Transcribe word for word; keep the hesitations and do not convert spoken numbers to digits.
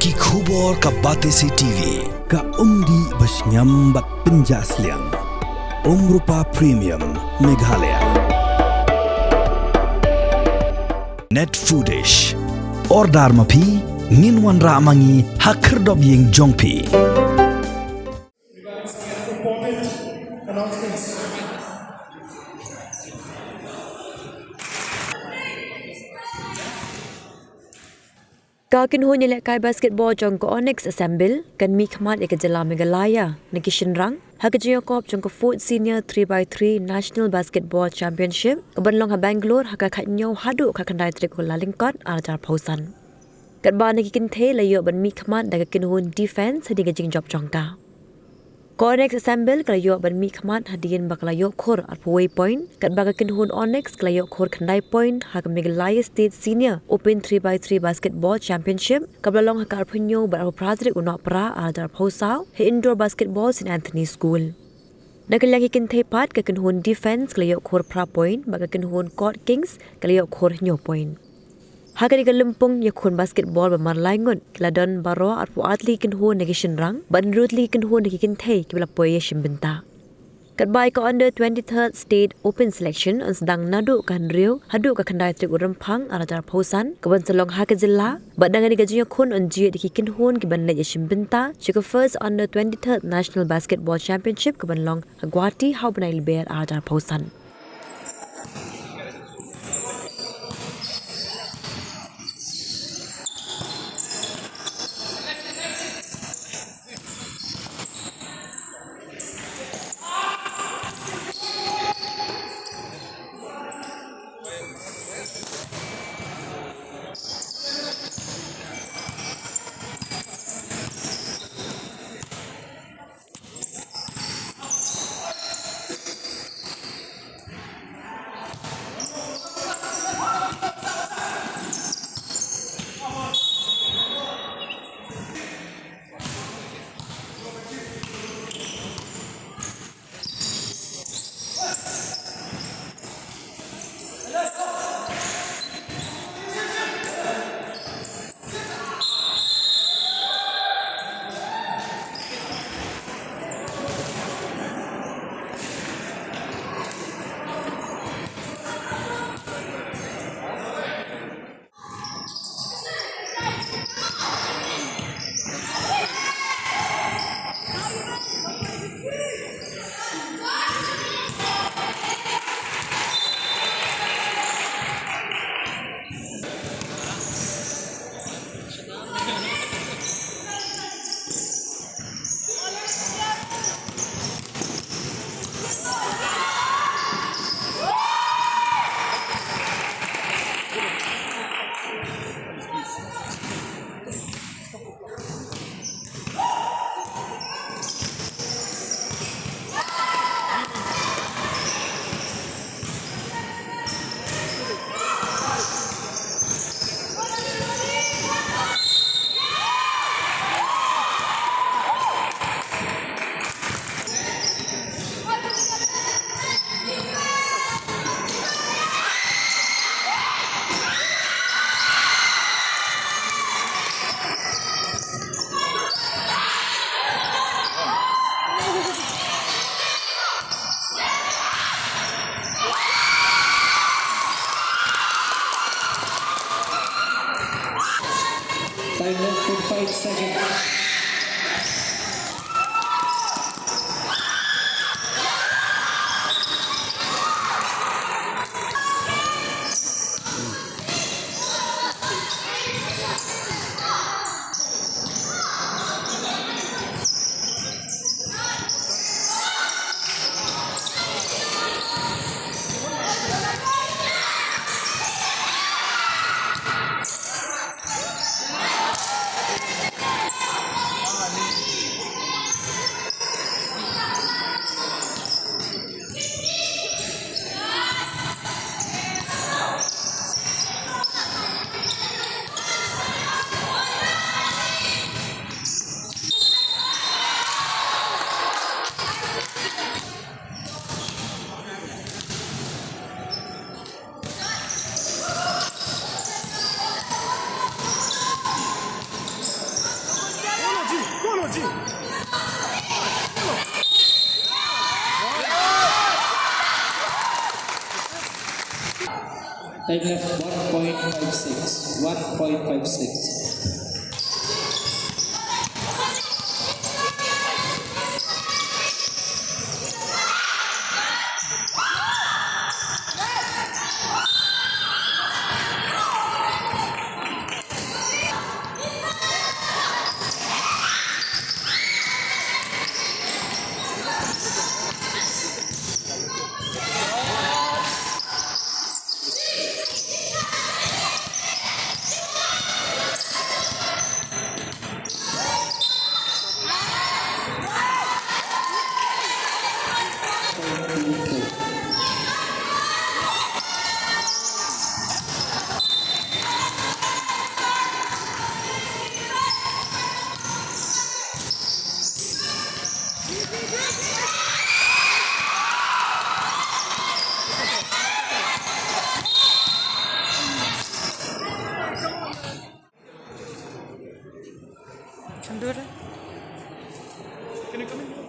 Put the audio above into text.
Ki khubor ka Batesi T V. Ka umdih ba shngiam bad pynjah sliang. Umrupa Premium Meghalaya. Net Foodish. Order ma phi, ngin wanrah ma ngi ha khyrdop ïing jong phi. Ka kynhun ïalehkai basketball jong ka Onyx Assemble kan mihkhmat ïa ka jylla Meghalaya na ki shynrang ha ka jingïakop jong ka fourth Senior three by three National Basketball Championship kaban long ha Bangalore ha ka khathynñiew haduh ka khatkhyndai tarik u Kyllalyngkot arhajar arphew san. Katba na ki kynthei la ïoh ban mihkhmat da ka kynhun Defence hadien ka jingjop jong ka. Ka Onyx Assemble ka la ïoh ban mihkhmat hadien ba ka la ïoh khur arphew wei point, katba ka kynhun Onyx ka la ïoh khur khyndai point ha ka Meghalaya State Senior Open three by three Basketball Championship kaba la long ha ka arphew hynñiew bad arphew phra tarik u Nohprah arhajar arphew saw ha Indoor Basketball St Anthony School. Na ka liang ki kynthei pat, ka kynhun Defence ka la ïoh khur phra point bad ka kynhun Court Kings ka la ïoh khur hynñiew point. Ha kane ka lympung ïakhun basketball ba mar lai ngut, ki la don baroh arphew ar tylli ki kynhun na ki shynrang bad hynriew tylli ki kynhun na ki kynthei kiba la poi ïashim bynta. Katba ïa ka Under twenty-third State Open Selection yn sdang naduh ka hynriew haduh ka khyndai tarik u Rymphang arhajar arphew san kaban sa long ha ka jylla, bad na kane ka jingïakhun yn jied ïa ki kynhun kiban leit ïashim bynta sha ka First Under twenty-third National Basketball Championship kaban long ha Guwahati ha u bnai Lber arhajar arphew san. Time left, forty-five seconds. Time left one point five six. One point five six. Can do it. Can you come in?